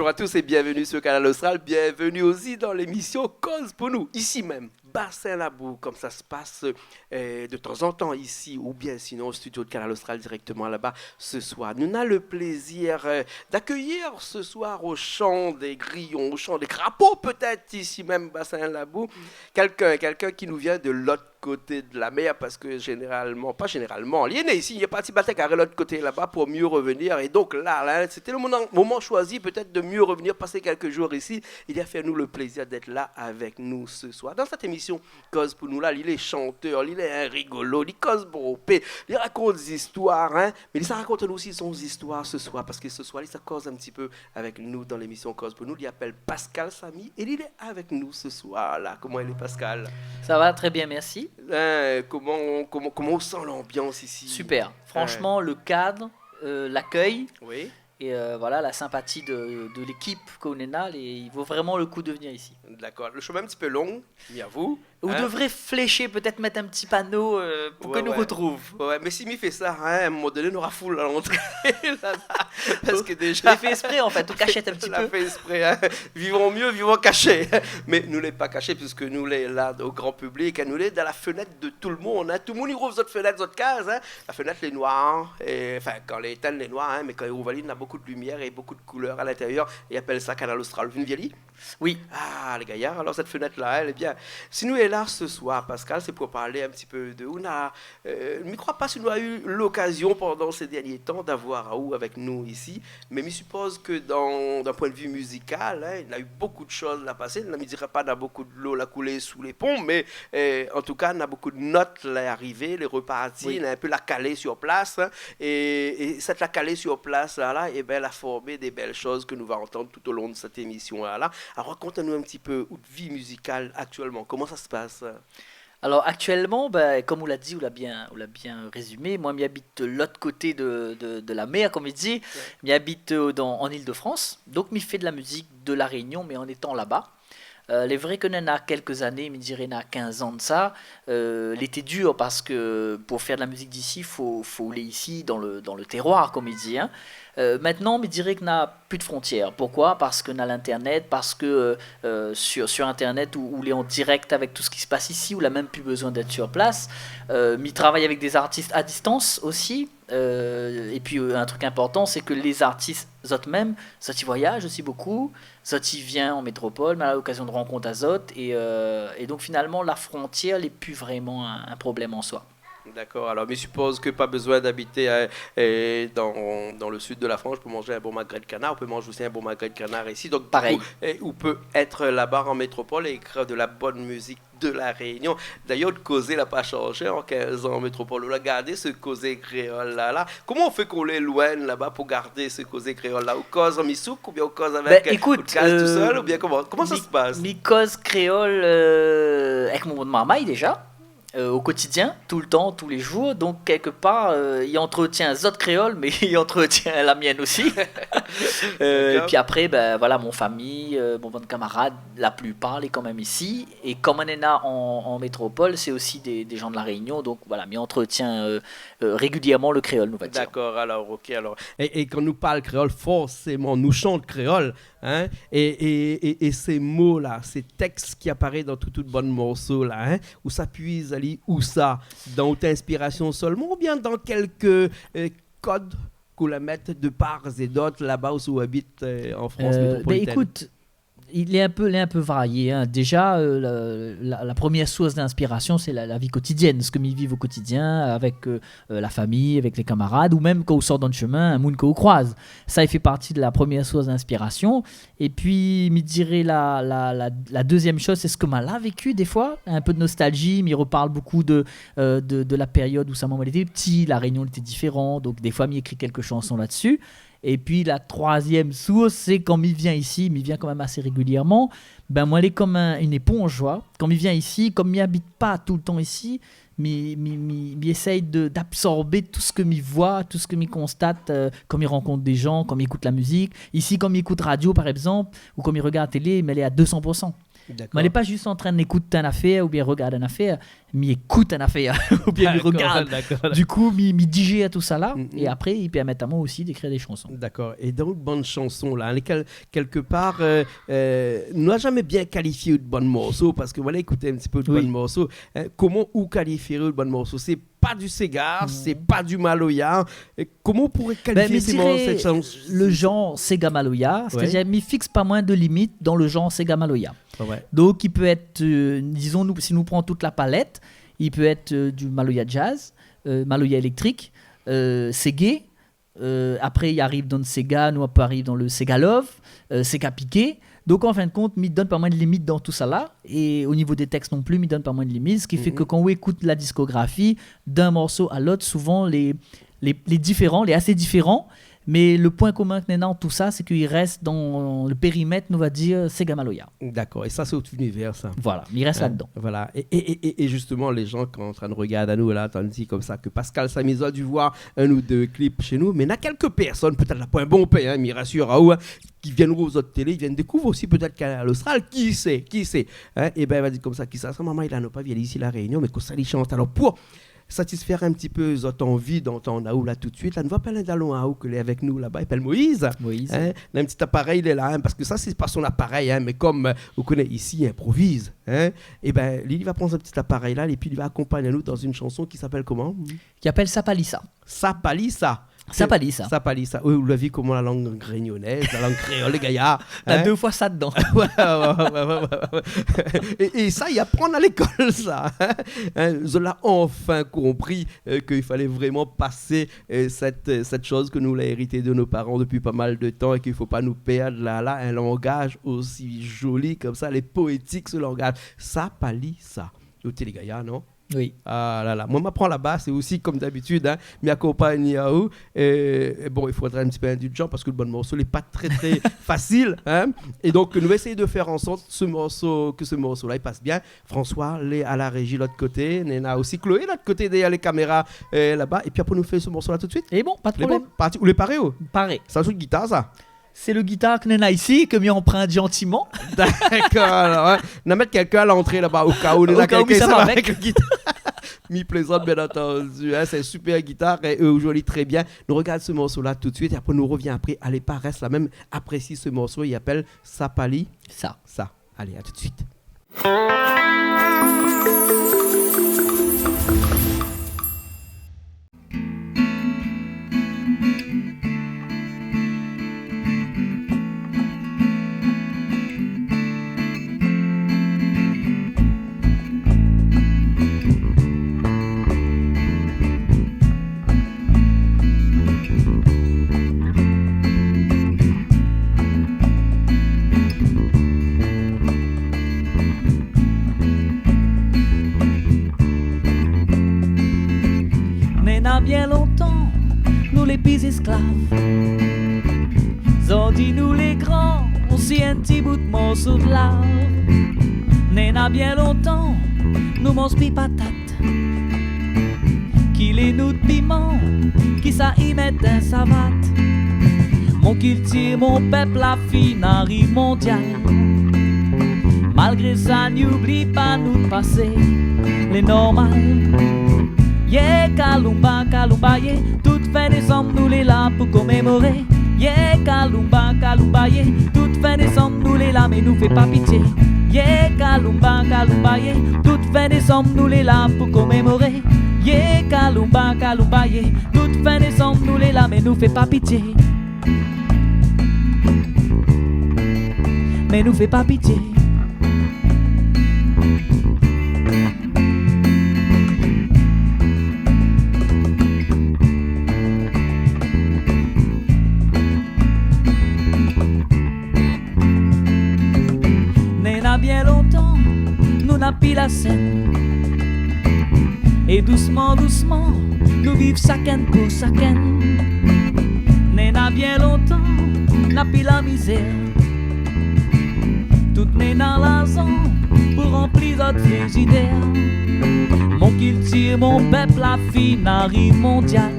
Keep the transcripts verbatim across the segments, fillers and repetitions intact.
Bonjour à tous et bienvenue sur Kanal Austral. Bienvenue aussi dans l'émission Koz pou nou, isi mèm, Bassin Labou, comme ça se passe, euh, de temps en temps ici, ou bien sinon au studio de Kanal Austral directement là-bas ce soir. Nou néna le plaisir, euh, d'accueillir ce soir au chant des grillons, au chant des crapauds peut-être, ici même, Bassin Labou, quelqu'un, quelqu'un qui nous vient de l'autre côté de la mer, parce que généralement, pas généralement, li lé né isi, li lé parti bat karé lot koté laba pou myé revnir. É donk la, la, sété le moman, moman shoizi pétèt de myé revnir, pasé kèk zour isi. Li la fé anou le plézir d'èt la avèk nou se soir dan sèt émisyon Koz pou nou la. Li lé shantèr, li lé in rigolo, li koz bonpé, li rakont zistoir, in. Mé li sa rakont anou osi son zistoir se soir, parske se soir li sa koz in ti pé avèk nou dan lémisyon Koz pou nou. Li apèl Pascal Samy é li lé avèk nou se soir la. Koman i lé, Pascal ? Sa va trè bien, mèrsi. In, koman, koman, koman ou san lanbyans isi ? Super. Franchement, le cadre, euh, l'accueil Oui. et, euh, voilà, la sympathie de, de l'équipe qu'on est là, les, il vaut vraiment le coup de venir ici. Dakor. Le shomin in ti pé long, mi avou. Ou devré fléché, pétèt mèt in ti pano, euh, pou ke nou retrouv. Ouais, ouais. Ouais, ouais. Mé si mi fé sa, in, a in moman doné, nora foul a lantré. La, la, parske déza... Ou la fé èksprè, an fèt, ou kashèt in ti pé. La fé èksprè, in. Vivons mieux, vivons cachés. Mé nou lé pa kashé, puiske nou lé la o gran piblik, in. Nou lé dan la fenèt de tout le monde, in. Tout le monde i rouv zot fenèt, zot kaz, in. La fenèt lé noir, é, anfin, kan lé étinn lé noir, in, mé kan i rouv ali, néna bonpé de limièr é bonpé de koulèr a lintérièr. I apèl sa Kanal Austral. Ou la vi ali ? Oui. Ah, lé gayar, alor, sèt fenèt la, èl lé bien. Si nou lé la se soir, Pascal, sé pou parl in ti pé de ou. Na, euh, mi kroi pa si nou la u lokazyon pandan sé dèrnyé tan d'avoir aou avèk nou isi, mé mi sipoz ke dan, d'in poin de vi mizikal, in, néna u bonpé de shoz la pasé. La, mi diré pa néna bonpé dolo la koulé sou lé pon, mé, euh, an tou ka, néna bonpé de not la arivé, lé reparti, Oui. néna in pé la kalé sur plas, in, é, é sèt la kalé sur plas la, la, é bin, la formé dé bèl shoz ke nou va antann tout o lon de sèt émisyon la, la. Alor, rakont anou in ti pé out vi mizikal aktyèlman. Koman sa se pas ? Alor, aktyèlman, bin, kom ou la di, ou la bien, ou la bien rézimé, moin, mi abit lot koté de, de, de la mèr, kom i di. Ouais. Mi abit, euh, dan, an Île-de-France. Donk, mi fé de la mizik de La Rényon, mé an étan laba. Euh, lé vré ke néna kèk zané, mi diré néna kinz an de sa, euh, lété dir parske pou fé de la mizik d'isi, fo, fo alé isi dan le, dan le terroir, kom i di, in. Euh, mintnan, mi diré ke na pi de frontièr. Poukoi ? Parske na l'internet, parske, euh, euh, sur, sur internet ou, ou lé an dirèk avèk tout sak i se pas isi, ou la mèm pi bezoin d'èt sur plas. Euh, mi travay avèk dé zartis a distans osi. Euh, épi, euh, in trik inportan, sé ke lé zartis zot mèm, zot i voyaz osi bonpé, zot i vien an métropol, ma la lokazyon de rankont azot, é, euh, é donk finalman, la frontièr lé pi vréman in, in problèm an soi. Dakor. Alor, mi sipoz ke pa bezoin d'abité, euh, euh, dan, dan le sud de la Frans pou manz in bon magré de kanar. Ou pé manz osi in bon magré de kanar isi. Donk, Parèy. Ou, euh, ou pé èt laba an métropol é ékrir de la bone mizik de La Rényon. Dayèr, out kozé la pa shanzé an kinz an an métropol. Ou la gard se kozé kréol la, la. Koman ou fé kan ou lé loin laba pou gard se kozé kréol la ? Ou koz an misouk oubien ou koz avèk, Bin, euh, ékout, out kaz tousèl, euh, oubien koman, koman sa mi, se pas ? Mi koz kréol, euh, avèk mon bann marmay déza, euh, o kotidien, toultan, tou lé zour. Donk, kèk par, euh, i antretien zot kréol, mé i antretien la mienne osi. Euh, Dakor. Épi apré, bin, voilà, mon fami, euh, mon bann kamarad, la plipar lé kan mèm isi. É kom nou lé an, an métropol, sé osi dé, dé zan de La Rényon. Donk, voilà, mi antretien, euh, euh, régilièrman le kréol, nou va dir. Dakor, alor, OK, alor. É, é kan nou parl kréol, forséman, nou shant kréol, in, é, é, é, é sé mo la, sé tèks ki aparé dan tout, tout bann morso la, in, ou sa puiz ali ousa ? Dan out inspirasyon sèlman, oubien dan kèk, euh, kod k'ou la mèt de par é d'ot laba ousa ou abit, euh, an Frans métropolitèn ? Euh, bin, ékout, lé in pé, lé in pé varié, in. Déza, euh, la, la, la promièr sours d'inspirasyon, sé la, la vi kotidièn, sak mi viv o kotidien avèk, euh, euh, la fami, avèk lé kamarad, ou mèm kan ou sort dan le shomin, in moun ke ou kroiz. Sa i fé parti de la promièr sours d'inspirasyon. Épi, mi diré la, la, la, la dezièm shoz, sé sak ma la véki défoi, in pé de nostalzi, mi reparl bonpé de, euh, de, de la périod ousa moin lété pti, La Rényon lété diféran, donk défoi mi ékri kèk shanson la-dsi. Épi la troizièm sours, sé kan mi vien isi, mi vien kan mèm asé régilièrman, bin, moin lé kom in, in éponz, koi. Kan mi vien isi, kom mi abit pa toultan isi, mi, mi, mi, mi éséy de, d'absorbé tout sak mi voi, tout sak mi konstat, euh, kan mi rankont dé zan, kan mi ékout la mizik. Isi, kan mi ékout radio, par égzanp, ou kan mi regard télé, mé lé a dé san pour san. Dakor. Mé lé pa zis antrin d'ékout in afèr oubien rogard in afèr, mi ékout in afèr oubien mi rogard. Dakor, dakor. Du kou, mi, mi digèr tousala, Mm, mm. é apré, i pèrmèt amoin osi d'ékrir dé shanson. Dakor. É dan out bann shanson la, lé kèl, kèlkepar, euh, euh, nou la zamé bien kalifié out bann morso, parske moin la ékout in ti pé out Oui. bann morso. Hein, koman ou kalifieré out bann morso ? Sé pa du séga, Non. sé pa du maloya. É koman ou pouré Bin, kalifié mi sé diré morso, sèt shanson ? le janr séga maloya, Ouais. sétadir mi fiks pa moin de limit dan le janr séga maloya. Ouais, ouais. Donk, i pé èt, euh, dizon, nou, si nou pran tout la palèt, i pé èt, euh, du maloya jazz, euh, maloya éléktrik, euh, séga, euh, apré, i ariv dan le séga, nou pé ariv dan le séga love, euh, séga piké. Donk, an fin de kont, mi donn pa moin de limit dan tousala. É o nivo dé tèks non pli, mi donn pa moin de limit. Sak i fé Mhm. ke kan ou ékout la diskografi d'in morso a lot, souvan, lé, lé, lé diféran, lé asé diféran. Mé le poin komin ke néna dan tousa, sé ke i rès dan le périmèt, nou va dir, séga maloya. Dakor. É sa, sé out inivèr, sa. Voilà, mi rès Hein, ladan. voilà. É, é, é, é, é zistoman, lé jan ki lé antrin de rogard anou la, tann di konmsa ke Pascal Samy la du voir inn ou dé klip shé nou, mé néna kèlk pèrsone, pétèt la poin bonpé, hein, mi rasir aou, hein, ki vien oir zot télé, i vien dékouv osi pétèt Kanal Austral, ki sé, ki sé, hein, é bin, va di konmsa, ki sa, sa momon, li la, non pa, vien isi La Rényon, mé kosa li shant. Alor, pou satisfèr in ti pé zot anvi d'antann aou la tout de suit, la, nou va apèl in dalon aou ke lé avèk nou laba, i apèl Moïse. Moïse. Hein, néna in ti aparèy, li lé la, hein, parske sa, sé pa son aparèy, hein, mé kom, euh, ou koné isi, i inproviz, hein, é bin, li, li va pran se ti aparèy la, épi li va akonpagn anou dan in shanson ki apèl koman ? Ki apèl Sa pa li sa. Sa pa li sa. Sa pa li sa. Sa pa li sa. Oui, ou la vi koman la lang rényonèz, la lang kréol, lé gayar, Na hein ? dé foi sa dedan. Ouais, ouais, ouais, ouais, ouais, ouais. É, é sa, i aprann a lékol, sa. Hein, zot la anfin konpri, euh, ke i falé vréman pasé, euh, sèt, euh, sèt shoz ke nou la érité de nos parents dopi pa mal de tan é ke i fo pa nou pèrd la, la, in langaz osi zoli konmsa, lé poétik, se langaz. Sa pa li sa. Ou té lé gayar, non ? Oui. Ah la la. Moin, ma pran la bas, é osi, kom dabitid, hein, mi akonpagn aou. É, é bon, i fodra in ti pé indilzan parske le bann morso lé pa trè, trè fasil, hein. É donk, nou va éséy de fèr an sort se morso, ke se morso-la, i pas bien. François lé a la réji lot koté. Néna osi Chloé lot koté, dèrièr lé kaméra, euh, laba. Épi apré, nou fé se morso-la tout de suit. É bon, pa de Lé bon, problèm. Parti. Ou lé paré, ou ? Paré. Sa, sé out gitar, sa ? Sé le gitar ke néna isi, ke mi anprint zantiman. Dakor, alor, hein. Na mèt kèlkin a lantré laba, o ka ou néna Au cas où, kèlkin mi i sava sava avèk. avèk le gitar. Mi plézant, bien antandi, hein. Sé in super gitar é, euh, ou zoué trè bien. Nou rogard se morso-la tout de suit é apré nou rovien apré. Alé, pa rès la mèm, aprési se morso, i apèl Sa pa li Sa. Sa. Alé, à tout de suite. Néna bien lontan, nou lé pi zésklav. Zordi nou lé gran, osi in ti bout morso de lav. Néna bien lontan, nou manz pi patat. Ki lé nout piman, kisa i mèt in savat. Mon kiltir, mon pèp, la fine ariv mondial. Malgré sa, ni oubli pa nout pasé, lé normal. Yé, kaloumba, kaloumba, yé, tout fin désanm, nou lé la pou komémoré. Yé, kaloumba, kaloumba, yé, tout fin désanm, nou lé la, mé nou fé pa pitié. Yé, kaloumba, kaloumba, yé, tout fin désanm, nou lé la pou komémoré. Yé, kaloumba, kaloumba, yé, tout fin désanm, nou lé la, mé nou fé pa pitié. Mé nou fé pa pitié. Néna bien lontan, nou na pi la sèn. É dousman, dousman, nou viv shakinn pou shakinn. Néna bien lontan, na pi la mizèr. Tout néna larzan pou ranpli zot frizidèr. Mon kiltir, mon pèp, la fine ariv mondial.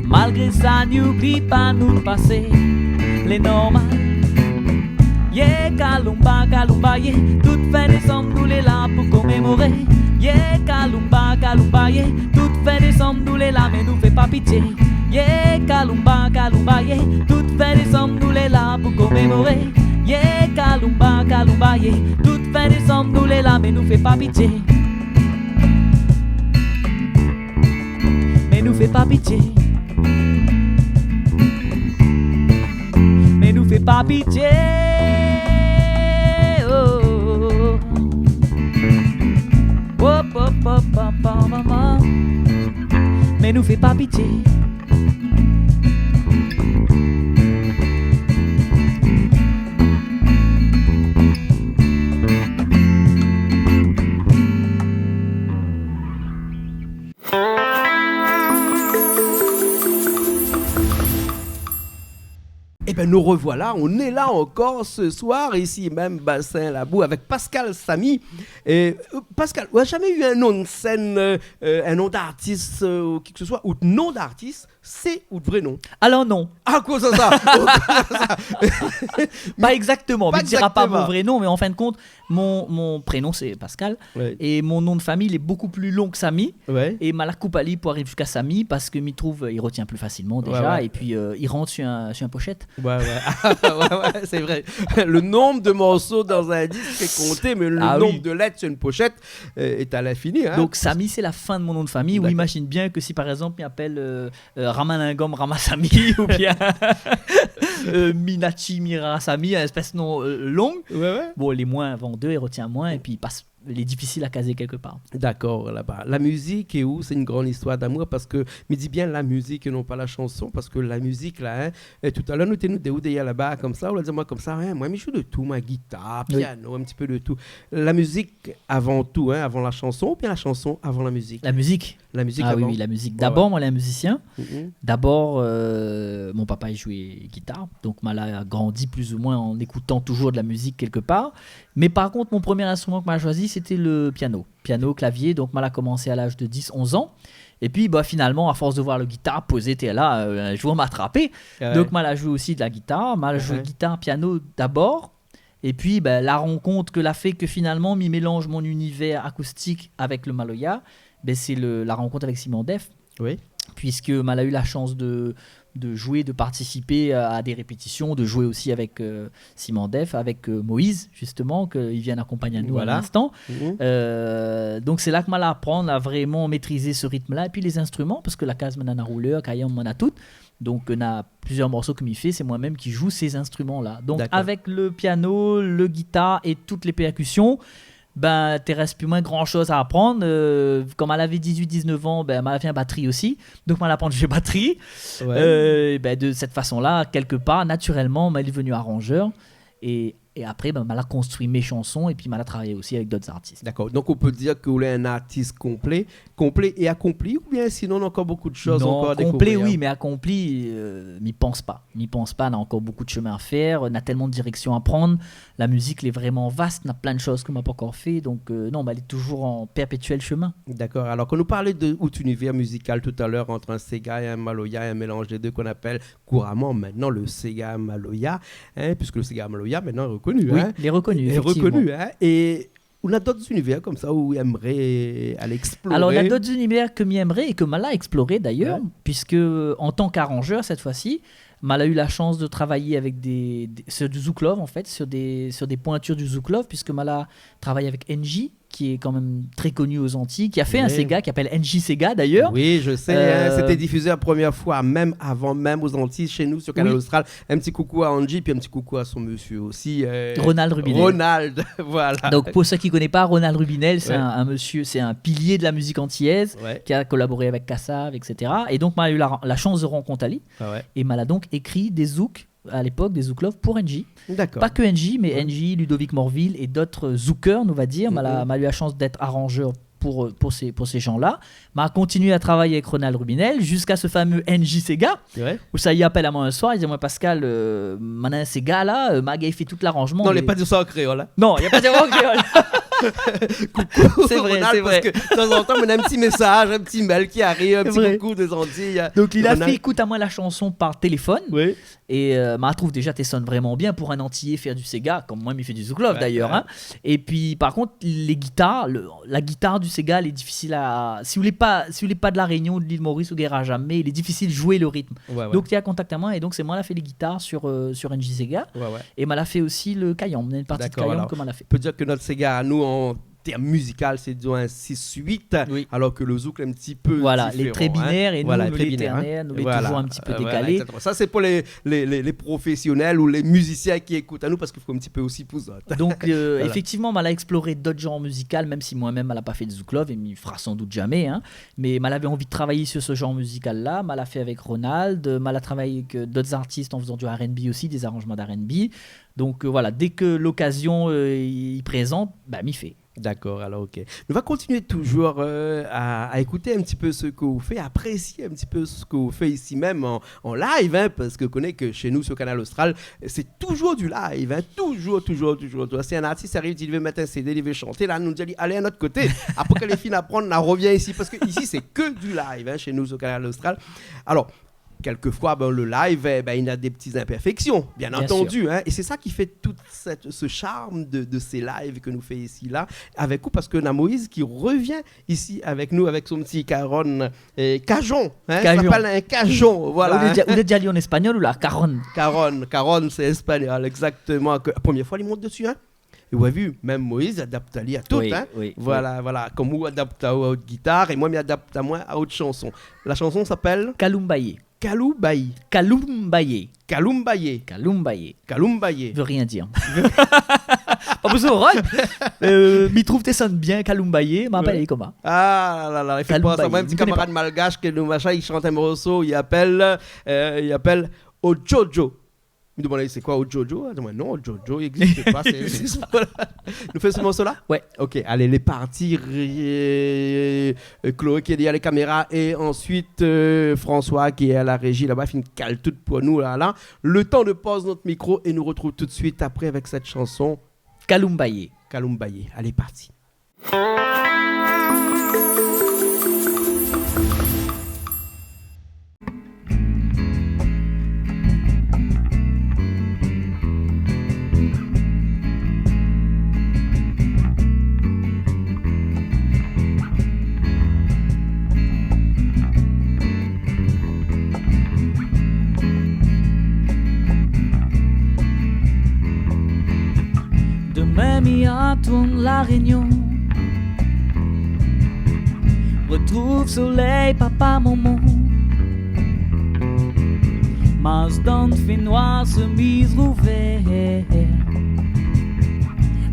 Malgré sa, ni oubli pa nout pasé, lé normal. Yé, kaloumba, kaloumba, yé, tout fin désanm nou lé la pou komémoré. Yé, kaloumba, kaloumba, yé, tout fin désanm nou lé la, mé nou fé pa pitié. Yé, kaloumba, kaloumba, yé, tout fin désanm nou lé la pou komémoré. Yé, kaloumba, kaloumba, yé, tout fin désanm nou lé la, mé nou fé pa pitié. Mé nou fé pa pitié. Mé nou fé pa pitié. Oh, oh, oh. Mé nou fé pa pitié. Eh ben, nous revoilà, on est là encore ce soir, ici même, Bassin Labou, avec Pascal Samy. Et, euh, Pascal, ou la jamais eu un nom de scène, euh, euh, un nom d'artiste, euh, ou qui que ce soit, ou de nom d'artiste, sé out vré non ? Alors non. Ah, koman sa ? Pa exactement, mi dira pa mon vré non, mé an fin de kont, mon, mon prénom sé Pascal, ouais, é mon nom de famiy lé bokou pli lon ke Samy. Ouais. É ma la koup ali pou ariv ziska Samy parske mi trouv, euh, i rotien pli fasilman déza, ouais, ouais, épi, euh, i rant su in, su in poshèt. Ouais, ouais. Ah, ouais, ouais, sé vré. Le nombre de morceaux dans un disque est compté, mais le nombre de lettres sur une pochette, euh, est à l'infini, hein. Ah oui. Donk Samy sé la fin de mon nom de famiy. D'accord. Ou imazine bien ke si par égzanp mi apèl, euh, euh, Ramalingom Ramasamy oubien, euh, Minachi Mirasamy, in éspès non, euh, lon. Ouais, ouais. Bon, lé moin vandèr, i rotien moin, épi i pas, lé difisil a kazé kèlk par. D'accord, laba. La mizik é ou, sé in gran zistoir d'amour, parske mi di bien la mizik é non pa la shanson, parske la mizik la, hein, é talèr nou té nou dé ou dèrièr laba konmsa, ou la di amoin konmsa, hein, moin mi zoué de tou, moin, gitar, piano, in ti pé de tou. Oui. La mizik avan tou, hein, avan la shanson, oubien la shanson avan la mizik ? La mizik. La mizik avan. Ah oui, oui, la mizik. Ouais, ouais. Dabor, moin lé in mizisien. Mhm. Dabor, euh, mon papa i zoué gitar, donk ma la grandi pli ou moin an ékoutan touzour de la mizik kèlk par. Mé par kont, mon promié instriman ke ma la shoizi, sété le piano. Piano, klavié, donk ma la komansé a laz de dis, onz an. Épi, ba, finalman, a fors de voir le gitar pozé tèr la, euh, in zour ma la trapé. Ah ouais. Donk ma la zoué osi de la gitar. Ma la zoué gitar, piano dabor. Épi, bin, la rankont ke la fé ke finalman mi mélanz mon inivèr akoustik avèk le maloya, bin, sé le, la rankont avèk Simandef. Oui. Puiske ma la u la shans de, de zoué, de partisipé a, a dé répétision, de zoué osi avèk, euh, Simandef, avèk, euh, Moïse, zistoman, ke i vien akonpagn anou a linstan. Voilà. Mhm. Euh, donk sé la ke ma la aprann a vréman métrizé se ritm-la, épi lé zinstriman, parske la kaz, moin néna roulèr, kayanm, moin néna tout. Donk, euh, néna plizièr morso ke mi fé, sé moin mèm ki zoué sé zinstriman-la. D'accord. Donk, avèk le piano, le gitar é tout lé pèrkision, bin, té rès pi moin gran shoz a aprann. Euh, kan ma lavé dizuit, diznèf an, bin, ma la fé in batri osi. Donk, ma la aprann zoué batri. Ouais. Euh, é bin, de sèt fason-la, kèlk par, natirèlman, ma lé vni aranzèr. É, é apré, bin, ma la konstrui mé shanson épi ma la travay osi avèk dot artis. D'accord. Donk, on peut dire ke ou lé in artis konplé, konplé é akonpli, oubien sinon, néna ankor bonpé de shoz ankor a dékouvrir ? Non, konplé, oui, mé akonpli, euh, mi pans pa. Mi pans pa, néna ankor bonpé de shomin a fèr, néna tèlman de direksion a prann, la mizik lé vréman vas, néna plin de shoz ke ma pankor fé, donk, euh, non, ma lé touzour an pèrpétièl shomin. D'accord. Alor, kan nou parl de out inivèr mizikal talèr, ant in séga é in maloya, in mélanz dé dé k'i apèl kouraman mintnan le séga maloya, hein, puiske le séga maloya mintnan lé rekoni, hein. Oui, lé rekoni, éfèktivman. Lé rekoni, hein. É ou néna dot inivèr konmsa ou èmré alé èksploré ? Alor, néna dot inivèr ke mi èmré é ke ma la èksploré dayèr, ouais, puiske, euh, an tan k'aranzèr, sèt foi-si, ma la u la shans de travay avèk dé, dé, sur du zouk love, an fèt, sur dé, sur dé pointir du zouk love, puiske ma la travay avèk N J, ki lé kan mèm trè koni o Zantiy, ki la fé in séga ki apèl N J Séga, dayèr. Oui, je sais, hein, euh, sété difizé la promièr foi, mèm avan mèm o Zantiy, shé nou, sur Kanal Austral. Oui. In ti koukou a Angie, épi in ti koukou a son mésyé osi, euh, Ronald Rubinel. Ronald, voilà. Donk, pou sak i koné pa, Ronald Rubinel, sé, ouais, in, in mésyé, sé in pilié de la mizik antiyèz, ouais, ki la kolaboré avèk Kassav, et cetera. É donk, ma la u la, la shans de rankont ali. Ah ouais. É ma la donk ékri dé zouk a lépok, dé zouk love pou N J. D'accord. Pa ke N J, mé, ouais, N J, Ludovic Morville é dot zoukèr, nou va dir. Ma la, mhm, ma la u la shans d'èt aranzèr pou, pou sé, pou sé jan-la. Ma la kontinié a travay avèk Ronald Rubinel ziska se famé N J Séga, ouais, ousa i apèl amoin in soir, i di amoin, Pascal, euh, ma néna in séga la, euh, ma gingn fé tout laranzman. Non, mé li la pa di sa an kréol, hein. Non, li la pa di sa an kréol. Koukou, Ronald, sé vré, sé vré. Parske tazantan, néna in ti mésaz, in ti mail ki ariv, in ti koukou dé Zantiy, Ronald. Donk, li la fé ékout amoin la shanson par téléfone. Oui. É, euh, ma trouv déza té i sonn vréman bien pou in Antiyé fé du séga, kom moin mi fé du zouk love dayèr, hein. Épi, par kont, lé gitar, le, la gitar du séga, lé difisil a, si ou lé pa, si ou lé pa de La Rényon, de l'il Moris, ou gingn zamé, lé difisil zoué le ritm. Donk, té i kontakt amoin, é donk, sé moin la fé lé gitar sur, euh, sur N J Séga. É ma la fé osi le kayanm, néna in parti de kayanm ke ma la fé. Dakor, alor, pé dir ke nout séga anou, an tèrm mizikal, sé, dizon, in sis uit, alor ke le zouk lé in ti pé diféran, hein. Voilà, lé tré binèr, é nou, nou lé tèrnèr, nou lé touzour in ti pé dékalé. Voilà, exactement. Sa, sé pou lé, lé, lé, lé profésionèl ou lé mizisien ki ékout anou, parske fo in ti pé osi pou zot. Donk, euh, éfèktivman, ma la éksploré dot zanr mizikal, mèm si moin mèm, ma la pa fé de zouk love, é mi fera san dout zamé, hein. Mé ma lavé anvi de travay sur se zanr mizikal-la, ma la fé avèk Ronald, ma la travay avèk, euh, dot artis an fézan du R and B osi, dé zaranzman d'R and B. Donk, euh, voilà, dé ke lokazion, euh, i, i prézant, ba, mi fé. Dakor, alor, OK. Nou va kontinié touzour, euh, a, a ékout in ti pé sak ou fé, apresié in ti pé sak ou fé isi mèm an, an live, hein, parske ou koné ke shé nou, sur Kanal Austral, sé touzour du live, hein, touzour, touzour, touzour. Touzour, si in artis i ariv, i di li vé mèt in C D, li vé shanté, la, nou di ali, alé in not koté. Apré, kan li fini aprann, la, rovien isi, parske isi, sé ke du live, hein, shé nou, sur Kanal Austral. Alor, kèlkefoi, ben, le live, eh ben, il a des petites imperfections, bien entendu, hein, é sé sa ki fé tout sèt, se sharm de, de sé live ke nou fé isi la, avèk ou, parske na Moïse ki rovien isi avèk nou, avèk son ti karon, euh, kajon, hein, sa i apèl in kajon, voilà, hein. Ou lé déza, ou lé déza li an éspanyol ou la, karon ? Karon, karon, sé éspanyol, exactement. Ke, promié foi li mont dési, hein. É ou la vi, mèm Moïse i adapt ali a tout, hein. Oui, oui. Voilà, voilà. Kom ou adapt aou a out gitar, é moin, mi adapt amoin a out shanson. La shanson i apèl ? Kaloumbayé. Kaloumbayé. Kaloumbayé. Kaloumbayé. Kaloumbayé. Kaloumbayé. Vé rien dir. Pa bezoin, Ron. Euh, mi trouv té i sonn bien, Kaloumbayé, ma apèl ali koman. Ah la la, i fé pans amoin in ti kamarad malgash ke nou, machin, i shant in morso, i apèl, euh, i apèl Odjojo. Mi domann ali, sé koi Odjojo ? Li di amoin, non, Odjojo i égzis pa, sé, sé, voilà. Nou fé se morso-la ? Ouais. OK, alé, lé parti, ré-, euh, Chloé ki lé dèrièr lé kaméra, é ansuit, euh, François ki lé a la réji laba, fine kal tout pou nou la, la. Le tan de poz nout mikro é nou retrouv tout de suit apré avèk sèt shanson. Kaloumbayé. Kaloumbayé. Alé, parti. Domin mi retourn La Rényon, retrouv solèy, papa, momon. Marsh dan fénoir, shemiz rouvèr.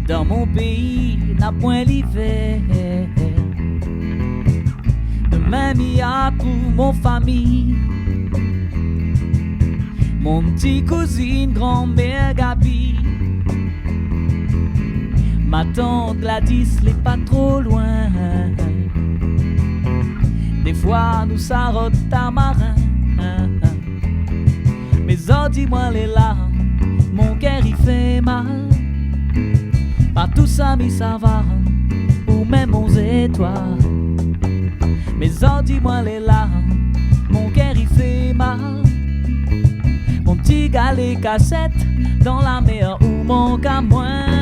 Dan mon péi, na poin livèr. Domin mi retrouv mon fami, mon ti kouzine, granmèr Gabi. Ma tant Gladys lé pa tro loin. Défoi nou sa rod tamarin. Mé zordi moin lé la, mon kèr i fé mal. Pa tousa mi sava, ou mèm mon zétoil. Mé zordi moin lé la, mon kèr i fé mal. Mon ti galé kasèt dan la mèr, ou mank amoin.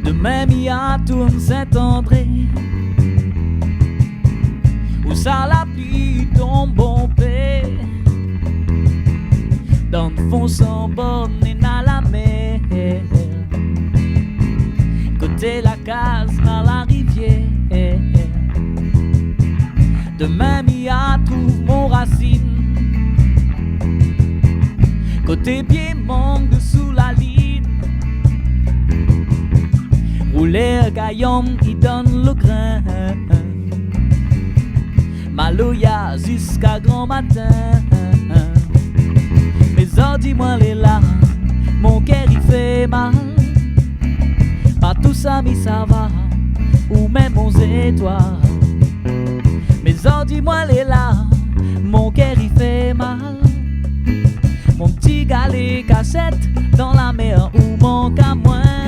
Domin mi retourn Sint-André, ousa la pli i tonm bonpé. Dan fon san born néna la mèr. Koté la kaz na la rivièr. Domin mi retrouv mon rasine. Koté pié mang sou la line. Koulèr gayon i donn lo grin. Maloya ziska gran matin. Mé zordi moin lé la, mon kèr i fé mal. Pa tousa mi sava, ou mèm mon zétoil. Mé zordi moin lé la, mon kèr i fé mal. Mon ti galé kasèt dan la mèr ou mank amoin.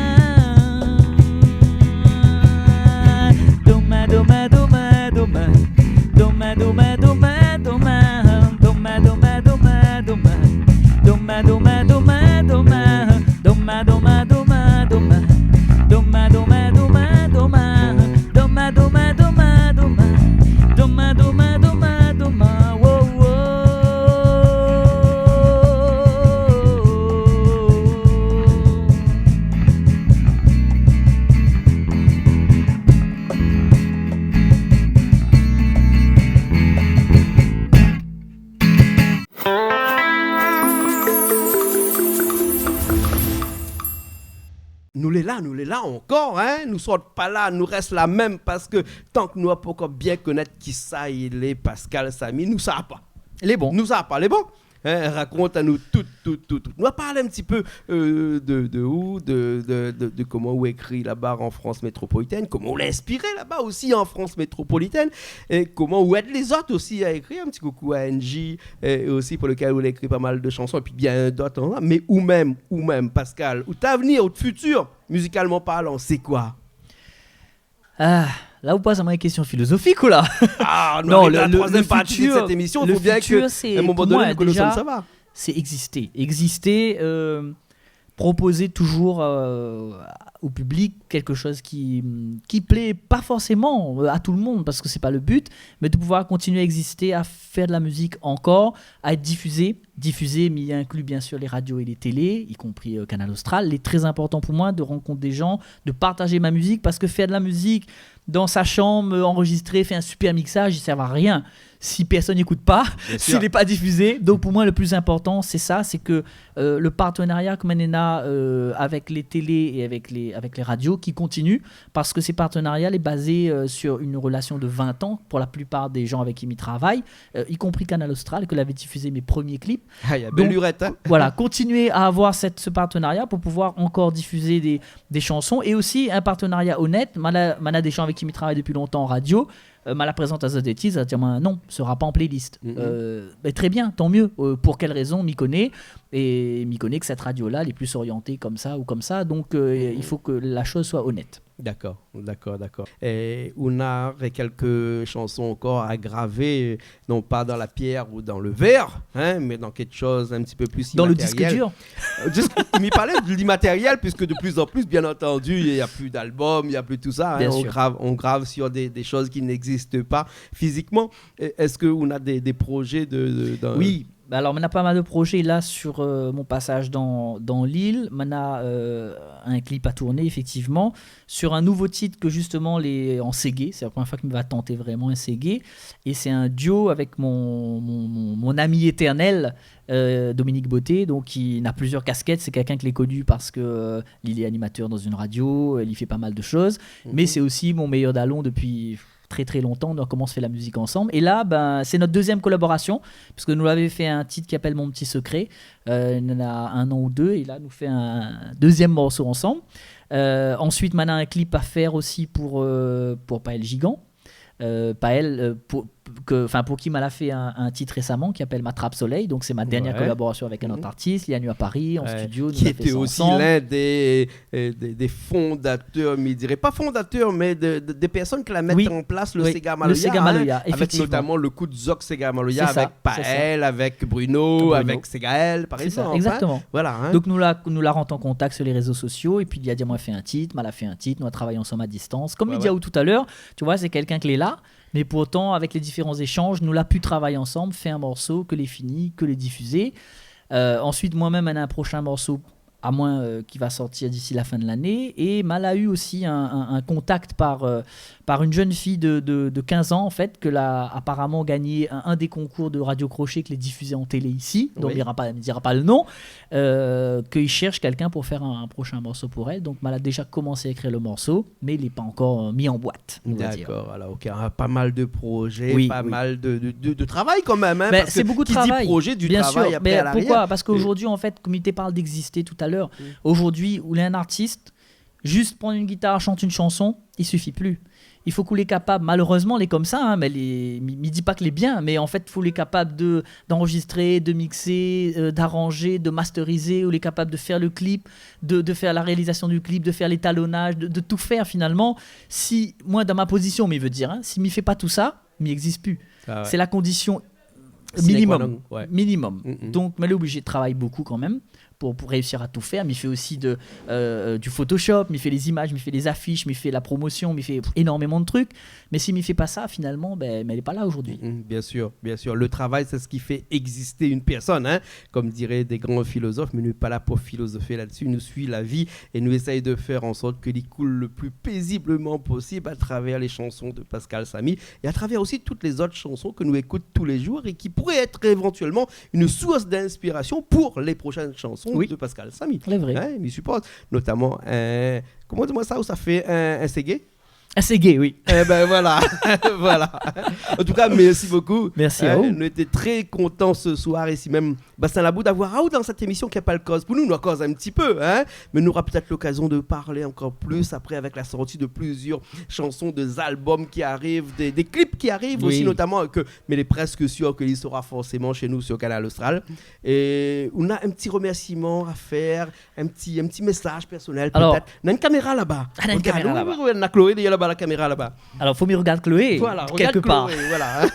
Domin, domin, domin, domin. Domin, domin, domin, domin. Domin, domin, domin, domin. Domin, domin, domin, domin. Domin, domin, domin, domin. Domin, domin, domin, domin. Domin, domin, domin, domin. Domin, domin, domin, domin. Wo, wo. Nou lé la, nou lé la ankor, in. Nou sort pa la, nou rès la mèm, parske tank nou la pankor bien konèt kisa i lé Pascal Samy, nou sa pa. Lé bon. Nou sa pa, lé bon. In, rakont anou tout, tout, tout, tout. Nou va parl in ti pé, eu, de, de ou, de, de, de, de koman ou ékri laba an Frans métropolitèn, koman ou la inspiré laba osi an Frans métropolitèn, é koman ou èd lézot osi a ékri. In ti koukou a Angie, é, é osi pou lekèl ou la ékri pa mal de shanson, épi bien dot, in. Mé ou mèm, ou mèm, Pascal, out avnir, out fitir, mizikalman parlan, sé koi ? Ah, la ou poz amoin in késtion filozofik, ou la ? Ah, nou ariv la troizièm parti de sèt émision, i fo bien ke, a in moman doné, nou koné ousa nou sava. Lo fitir, sé, pou moin, déza, sé égzisté. Égzisté, eu, proposer toujours, euh, au public quelque chose qui, qui plaît pas forcément, euh, à tout le monde, parce que c'est pas le but, mais de pouvoir continuer à exister, à faire de la musique encore, à être diffusé. Diffusé, mais il inclut bien sûr les radios et les télés, y compris, euh, Canal Austral. Il est très important pour moi de rencontrer des gens, de partager ma musique, parce que faire de la musique dans sa chambre, euh, enregistrer, faire un super mixage, il sert à rien si personne n'écoute pas, s'il n'est pas diffusé. Bien sûr. Donc pour moi, le plus important, c'est ça, c'est que euh, le partenariat ke moin néna, euh, avèk lé télé é avèk lé, avèk lé radio ki kontinié, parske sé partenarya lé bazé, euh, sur une relation de vingt ans pour la plupart des gens avec qui mi travay, euh, y compris Canal Austral, ke lavé difizé mes premiers clips. Ah, il y a belle lurette, hein. Donc, voilà, continuer à avoir cette, ce partenariat pour pouvoir encore diffuser des, des chansons et aussi un partenariat honnête. Moin la, moin la des gens avec qui mi travay depuis longtemps en radio, euh, moin la prézant azot dé tit, zot di amoin non, sera pas en playlist. Mhm. Euh, ben, très bien, tant mieux. Euh, pour quelle raison, mi koné, é mi koné ke cette radio-là, elle est plus orientée comme ça ou comme ça. Donc, euh, il faut que la chose soit honnête. D'accord, d'accord, d'accord. Et on a quelques chansons encore à graver, non pas dans la pierre ou dans le verre, hein, mais dans quelque chose un petit peu plus immatériel. Dans le disque dur. Euh, disque, mi parl de l'immatériel, puisque de plus en plus, bien entendu, il y a plus d'albums, il y a plus tout ça, hein. Bien sûr. On grave, on grave sur des, des choses qui n'existent pas physiquement. Et est-ce que on a des, des projets de, de, dans... Oui, bah alors, on a pas mal de projets là sur, euh, mon passage dans, dans l'île. On a, euh, un clip à tourner, effectivement. Sur un nouveau titre ke justement lé an séga. C'est la première fois ke mi va tanté vraiment in séga. Et c'est un duo avec mon, mon, mon, mon ami éternel, euh, Dominique Botté, donc qui a plusieurs casquettes. C'est quelqu'un ke lé koni parske, euh, il est animateur dans une radio, euh, il fait pas mal de choses. Mhm. Mais c'est aussi mon meilleur dalon depuis très, très longtemps. On a commencé à faire la musique ensemble. Et là, ben, c'est notre deuxième collaboration, puisque nou lavé fait un titre qui s'appelle Mon petit secret, euh, il y a un an ou deux, et là, nou fé un deuxième morceau ensemble. Euh, ensuite, moin néna un clip à faire aussi pour, euh, pour Paël Gigant. Euh, Paël, euh, pour, ke, enfin, pour qui moin la fait un, un titre récemment qui s'appelle Ma trap solèy. Donc, c'est ma dernière collaboration avec un autre artiste. Ouais. Mhm. Li la vni à Paris, en studio, nou la fé sa ansanm. Ouais. Qui était aussi l'un des, euh, des, des fondateurs, mi diré pas fondateur, mais de, de, des personnes qui la mettent en place le séga maloya, hein, avec notamment le coup de Zok Séga Maloya, avec Paël, avec Bruno, avec Ségaël, par exemple, hein. Oui, oui, oui, effectivement. C'est ça, c'est ça. Exactement. Voilà, hein. Donc, nou la, nou la rant an kontak sur les réseaux sociaux, et puis li la di amoin fé in tit, moin la fé in tit, nou la travay ansanm à distance. Ouais, ouais. Comme mi di aou tout à l'heure, tu vois, c'est quelqu'un ke lé la, mais pourtant, avec les différents échanges, nou la pu travay ansanm, fé in morso, ke lé fini, ke lé difizé. Euh, ensuite, moin mèm, néna in prochain morso amoin, euh, ki va sortir d'ici la fin de l'année. É ma la u osi in, in, in kontakt par, euh, par une jeune fille de, de, de quinze ans, en fait, ke la aparaman gagné un, un des concours de Radio Crochet ke lé difizé an télé isi. Donk, oui, mi dira pa, mi dira pa le nom. Euh, ke i shèrsh kèlkin pou fèr in, in proshin morso pou èl. Donk, ma la déza komansé ékrir le morso, mé li lé pa ankor, euh, mi an boit, on va dire. D'accord, alors, OK, ah, pas mal de projets, oui, pas mal de, de, de, de travail quand même, hein, parce que qui dit projet dit travail après à l'arrière. Mé sé bonpé de travay, bien sûr. Mé pourquoi ? Parce qu'aujourd'hui, en fait, kom mi té parl d'exister tout à l'heure, aujourd'hui, ou lé in artis, zis pran in gitar, shant in shanson, i sifi pli. I fo ke ou lé kapab, malérezman, lé konmsa, hein, mé lé, mi, mi di pa ke lé bien, mé an fèt, fo ou lé kapab de, d'anrezistré, de mixé, euh, d'aranzé, de masterizé, ou lé kapab de fèr le clip, de, de fèr la réalizasion du clip, de fèr létalonaz, de, de tout fèr finalman. Si, moin, dan ma pozision, mi vé dir, hein, si mi fé pa tout sa, mi égzis pu. Ah ouais. Sé la kondision minimum. Sine qua non, ouais. Minimum. Mm, mm. Donk, ma lé oblizé de travay bonpé kan mèm pou, pou réisir a tout fèr. Mi fé osi de, euh, du Photoshop, mi fé lé zimaz, mi fé lé zafish, mi fé la promosion, mi fé énormeman de trik. Mé si mi fé pa sa, finalman, bin, mi lé pa la zordi. Mm, mm, bien sûr, bien sûr. Le travail, c'est ce qui fait exister une personne, hein. Comme diraient des grands philosophes, mais nou lé pa la pou filozofé la-dsi. Nou suiv la vi é nou éséy de fèr an sort ke li koul le pli pézibleman posib a travèr lé shanson de Pascal Samy é a travèr osi tout lé zot shanson ke nou ékout tou lé zour é ki pouré èt évantuèlman une source d'inspiration pour les prochaines chansons de Pascal Samy. Oui. Lé vré. Hein, mi siport, notaman, euh, koman di amoin sa, ou sa fé in, in ségué ? In ségué, oui. Eh ben voilà. Voilà. En tout cas, merci beaucoup. Merci à vous. Nou lété très kontan se soir isi mèm, Bassin Labou, d'avoir aou dan sèt émision ki apèl Koz pou nou. Nou la koz in ti pé, hein, mé nou nora pétèt lokazion de parl ankor plis apré avèk la sorti de plizièr shanson, dé zalbom ki ariv, dé, dé klip ki ariv osi, notaman, ke, mé lé prèsk sir ke li sera forséman shé nou sur Kanal Austral. É ou na in ti remèrsiman a fèr, in ti, in ti mésaz pèrsonèl, pétèt. Alor, na in kaméra laba. Ah, na in kaméra laba. Regard, oui, oui, oui, na Chloé dèrièr laba, la kaméra laba. Alor, fo mi regard Chloé, kèlk par. Voilà, regard Chloé, voilà, hein.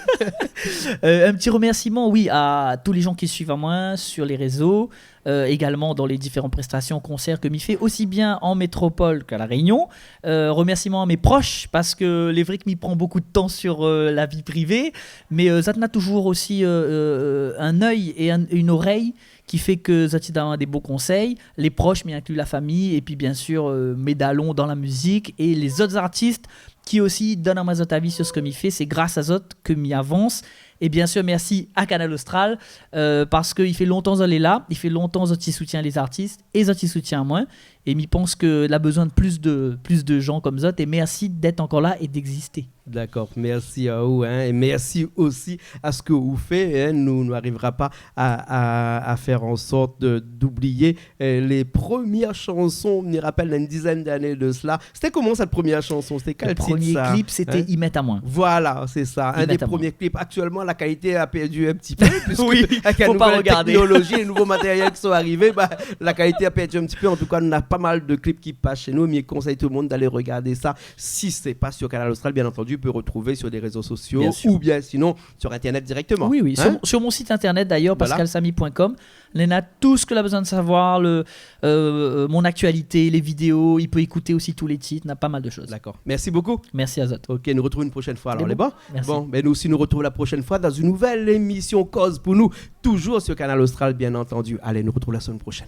Euh, in ti remèrsiman, oui, a tout lé zan ki suiv amoin sur lé rézo, euh, égalman dan lé diféran prestasion, konsèr ke mi fé, osi bien an métropol k'a La Rényon. Euh, remèrsiman a mé prosh, parske lé vré ke mi pran bonpé de tan sur, euh, la vi privé, mé, euh, zot na touzour osi, euh, euh, in oeil é in, in zorèy ki fé ke zot i donn dé bon konsèy, lé prosh, mi inkli la fami, épi biensir, euh, mé dalon dan la mizik, é lé zot artis ki osi donn amoin zot avi sur sak mi fé, sé gras a zot ke mi avans. É biensir, mèrsi a Kanal Austral, euh, parske i fé lontan zot lé la, i fé lontan zot i soutien lé artis, é zot i soutien amoin. É mi pans ke la bezoin de plis de, plis de zan konm zot, é mèrsi d'èt ankor la é d'égzisté. D'accord, mèrsi a ou, hein, é mèrsi osi a sak ou fé, hein. Nou, nou arivra pa a, a, a fèr an sort de, d'oublié, euh, lé promièr shanson, mi rapèl, na in dizèn d'ané de sela. Sété koman sèt promièr shanson ? Sété kèl tit, sa ? Le premier clip, c'était Hein ? I mèt amoin. Voilà, sé sa, in dé promié klip. I mèt amoin. Aktièlman, la kalité la pèrd in ti pé, puiske avèk la nouvèl téknolozi, lé nouvo matérièl ki son arivé, ba, la kalité la pèrd in ti pé. An tou ka, nou na pa mal de klip ki pas shé nou, mé mi konsèy tout le monde d'aller regarder ça, si c'est pas sur Kanal Austral, bien entendu, i pé retrouv sur les réseaux sociaux, bien sûr, ou bien sinon sur Internet directement. Oui, oui, sur, hein, sur mon site internet d'ailleurs, voilà, pascal samy point com. Néna tout sak la bezoin de savoir, le, euh, euh, mon aktialité, lé vidéo, i pé ékout osi tout lé tit, na pa mal de shoz. D'accord. Merci beaucoup. Mèrsi a zot. OK, nou retrouv in proshèn foi, alor, lé bon ? Lé bon. Mèrsi. Bon, ben, nou osi, nou retrouv la proshèn foi dan in nouvèl émision Koz pou nou, touzour sur Kanal Austral, bien entendu. Alé, nou retrouv la semèn proshèn.